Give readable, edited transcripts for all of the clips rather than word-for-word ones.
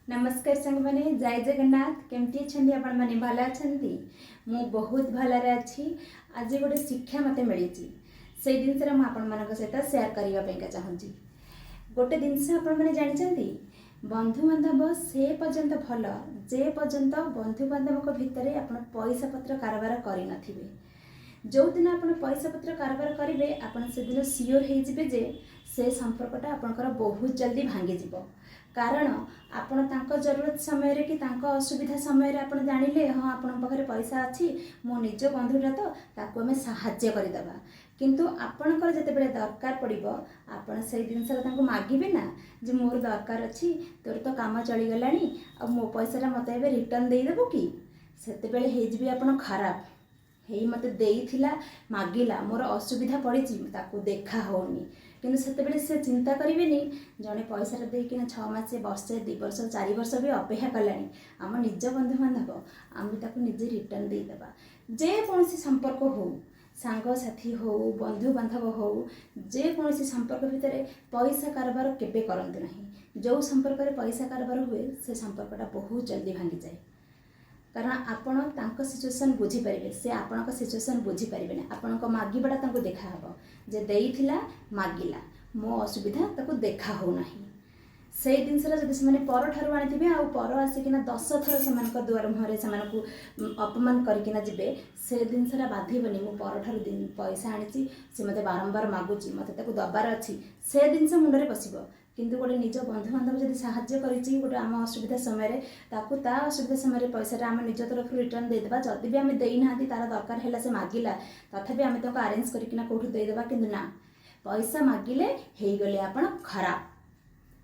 ନମସ୍କାର ସାଙ୍ଗମାନେ, ଜୟ ଜଗନ୍ନାଥ। କେମିତି ଅଛନ୍ତି ଆପଣମାନେ? ଭଲ ଅଛନ୍ତି? ମୁଁ ବହୁତ ଭଲରେ ଅଛି। ଆଜି ଗୋଟେ ଶିକ୍ଷା ମୋତେ ମିଳିଛି, ସେଇ ଜିନିଷଟା ମୁଁ ଆପଣମାନଙ୍କ ସହିତ ସେୟାର କରିବା ପାଇଁକା ଚାହୁଁଛି। ଗୋଟେ ଜିନିଷ ଆପଣମାନେ ଜାଣିଛନ୍ତି, ବନ୍ଧୁବାନ୍ଧବ ସେ ପର୍ଯ୍ୟନ୍ତ ଭଲ, ଯେ ପର୍ଯ୍ୟନ୍ତ ବନ୍ଧୁବାନ୍ଧବଙ୍କ ଭିତରେ ଆପଣ ପଇସା ପତ୍ର କାରବାର କରିନଥିବେ। ଯେଉଁଦିନ ଆପଣ ପଇସା ପତ୍ର କାରବାର କରିବେ, ଆପଣ ସେଦିନ ସିଓର ହେଇଯିବେ ଯେ ସେ ସମ୍ପର୍କଟା ଆପଣଙ୍କର ବହୁତ ଜଲ୍ଦି ଭାଙ୍ଗିଯିବ। କାରଣ ଆପଣ ତାଙ୍କ ଜରୁରତ ସମୟରେ କି ତାଙ୍କ ଅସୁବିଧା ସମୟରେ ଆପଣ ଜାଣିଲେ, ହଁ, ଆପଣଙ୍କ ପାଖରେ ପଇସା ଅଛି, ମୋ ନିଜ ବନ୍ଧୁଟା ତ, ତାକୁ ଆମେ ସାହାଯ୍ୟ କରିଦେବା। କିନ୍ତୁ ଆପଣଙ୍କର ଯେତେବେଳେ ଦରକାର ପଡ଼ିବ, ଆପଣ ସେଇ ଜିନିଷଟା ତାଙ୍କୁ ମାଗିବେ ନା ଯେ ମୋର ଦରକାର ଅଛି, ତୋର ତ କାମ ଚଳିଗଲାଣି, ଆଉ ମୋ ପଇସାଟା ମୋତେ ଏବେ ରିଟର୍ଣ୍ଣ ଦେଇଦେବୁ କି? ସେତେବେଳେ ହେଇଯିବେ ଆପଣ ଖରାପ। ହେଇ ମୋତେ ଦେଇଥିଲା, ମାଗିଲା, ମୋର ଅସୁବିଧା ପଡ଼ିଛି, ତାକୁ ଦେଖା ହେଉନି। କିନ୍ତୁ ସେତେବେଳେ ସେ ଚିନ୍ତା କରିବେନି, ଜଣେ ପଇସାଟା ଦେଇକିନା 6 ମାସ, ବର୍ଷେ, 2 ବର୍ଷ, 4 ବର୍ଷ ବି ଅପେକ୍ଷା କଲାଣି, ଆମ ନିଜ ବନ୍ଧୁବାନ୍ଧବ, ଆମେ ତାକୁ ନିଜେ ରିଟର୍ଣ୍ଣ ଦେଇଦେବା। ଯେକୌଣସି ସମ୍ପର୍କ ହଉ, ସାଙ୍ଗସାଥି ହଉ, ବନ୍ଧୁବାନ୍ଧବ ହଉ, ଯେକୌଣସି ସମ୍ପର୍କ ଭିତରେ ପଇସା କାରବାର କେବେ କରନ୍ତୁ ନାହିଁ। ଯେଉଁ ସମ୍ପର୍କରେ ପଇସା କାରବାର ହୁଏ, ସେ ସମ୍ପର୍କଟା ବହୁତ ଜଲ୍ଦି ଭାଙ୍ଗିଯାଏ। କାରଣ ଆପଣ ତାଙ୍କ ସିଚୁଏସନ୍ ବୁଝିପାରିବେ, ସେ ଆପଣଙ୍କ ସିଚୁଏସନ୍ ବୁଝିପାରିବେନି। ଆପଣଙ୍କ ମାଗିବାଟା ତାଙ୍କୁ ଦେଖାହେବ ଯେ ଦେଇଥିଲା, ମାଗିଲା, ମୋ ଅସୁବିଧା ତାକୁ ଦେଖା ହେଉନାହିଁ। ସେଇ ଜିନିଷଟା ଯଦି ସେମାନେ ପରଠାରୁ ଆଣିଥିବେ ଆଉ ପର ଆସିକିନା 10 ଥର ସେମାନଙ୍କ ଦୁଆର ମୁହଁରେ ସେମାନଙ୍କୁ ଅପମାନ କରିକିନା ଯିବେ, ସେ ଜିନିଷଟା ବାଧିବନି। ମୁଁ ପରଠାରୁ ପଇସା ଆଣିଛି, ସେ ମୋତେ ବାରମ୍ବାର ମାଗୁଛି, ମୋତେ ତାକୁ ଦେବାର ଅଛି, ସେ ଜିନିଷ ମୁଣ୍ଡରେ ପଶିବ। କିନ୍ତୁ ଗୋଟେ ନିଜ ବନ୍ଧୁବାନ୍ଧବ ଯଦି ସାହାଯ୍ୟ କରିଛି ଗୋଟେ ଆମ ଅସୁବିଧା ସମୟରେ, ତାକୁ ତା ଅସୁବିଧା ସମୟରେ ପଇସାଟା ଆମେ ନିଜ ତରଫରୁ ରିଟର୍ଣ୍ଣ ଦେଇଦେବା। ଯଦି ବି ଆମେ ଦେଇନାହାନ୍ତି, ତାର ଦରକାର ହେଲା, ସେ ମାଗିଲା, ତଥାପି ଆମେ ତାକୁ ଆରେଞ୍ଜ କରିକିନା କେଉଁଠୁ ଦେଇଦେବା। କିନ୍ତୁ ନା, ପଇସା ମାଗିଲେ ହେଇଗଲେ ଆପଣ ଖରାପ।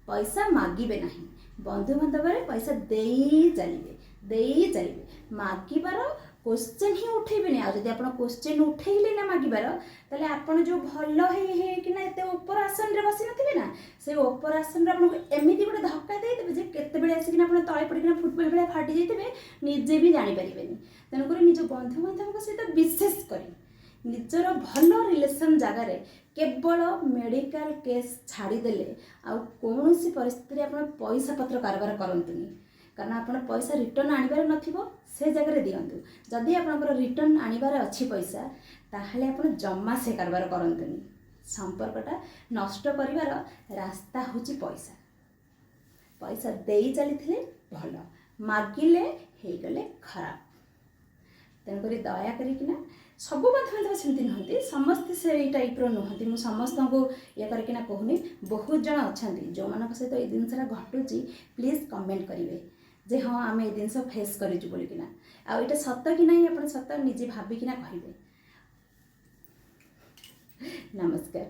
ପଇସା ମାଗିବେ ନାହିଁ। ବନ୍ଧୁବାନ୍ଧବରେ ପଇସା ଦେଇ ଚାଲିବେ, ଦେଇ ଚାଲିବେ, ମାଗିବାର କୋଶ୍ଚେନ୍ ହିଁ ଉଠେଇବେନି। ଆଉ ଯଦି ଆପଣ କୋଶ୍ଚେନ୍ ଉଠେଇଲେ ନା ମାଗିବାର, ତାହେଲେ ଆପଣ ଯେଉଁ ଭଲ ହେଇ ହେଇକିନା ଏତେ ଉପର ଆସନରେ ବସିନଥିବେ ନା, ସେଇ ଉପର ଆସନରେ ଆପଣଙ୍କୁ ଏମିତି ଗୋଟେ ଧକ୍କା ଦେଇଦେବେ ଯେ କେତେବେଳେ ଆସିକିନା ଆପଣ ତଳେ ପଡ଼ିକିନା ଫୁଟବଲ୍ ଭଳିଆ ଫାଟି ଯାଇଥିବେ, ନିଜେ ବି ଜାଣିପାରିବେନି। ତେଣୁକରି ନିଜ ବନ୍ଧୁବାନ୍ଧବଙ୍କ ସହିତ, ବିଶେଷ କରି ନିଜର ଭଲ ରିଲେସନ୍ ଜାଗାରେ, କେବଳ ମେଡ଼ିକାଲ କେସ୍ ଛାଡ଼ିଦେଲେ ଆଉ କୌଣସି ପରିସ୍ଥିତିରେ ଆପଣ ପଇସା ପତ୍ର କାରବାର କରନ୍ତୁନି। କାରଣ ଆପଣ ପଇସା ରିଟର୍ଣ୍ଣ ଆଣିବାର ନଥିବ, ସେ ଜାଗାରେ ଦିଅନ୍ତୁ। ଯଦି ଆପଣଙ୍କର ରିଟର୍ଣ୍ଣ ଆଣିବାର ଅଛି ପଇସା, ତାହେଲେ ଆପଣ ଜମା ସେ କାରବାର କରନ୍ତୁନି। ସମ୍ପର୍କଟା ନଷ୍ଟ କରିବାର ରାସ୍ତା ହେଉଛି ପଇସା। ପଇସା ଦେଇ ଚାଲିଥିଲେ ଭଲ, ମାଗିଲେ ହେଇଗଲେ ଖରାପ। ତେଣୁକରି ଦୟା କରିକିନା, ସବୁ ବନ୍ଧୁବାନ୍ଧବ ସେମିତି ନୁହନ୍ତି, ସମସ୍ତେ ସେଇ ଟାଇପ୍ର ନୁହନ୍ତି, ମୁଁ ସମସ୍ତଙ୍କୁ ଇଏ କରିକିନା କହୁନି। ବହୁତ ଜଣ ଅଛନ୍ତି ଯେଉଁମାନଙ୍କ ସହିତ ଏଇ ଜିନିଷଟା ଘଟୁଛି। ପ୍ଲିଜ୍ କମେଣ୍ଟ କରିବେ ଯେ ହଁ, ଆମେ ଏଇ ଜିନିଷ ଫେସ୍ କରିଛୁ ବୋଲିକିନା। ଆଉ ଏଇଟା ସତ କି ନାହିଁ, ଆପଣ ସତ ନିଜେ ଭାବିକିନା କହିବେ। ନମସ୍କାର।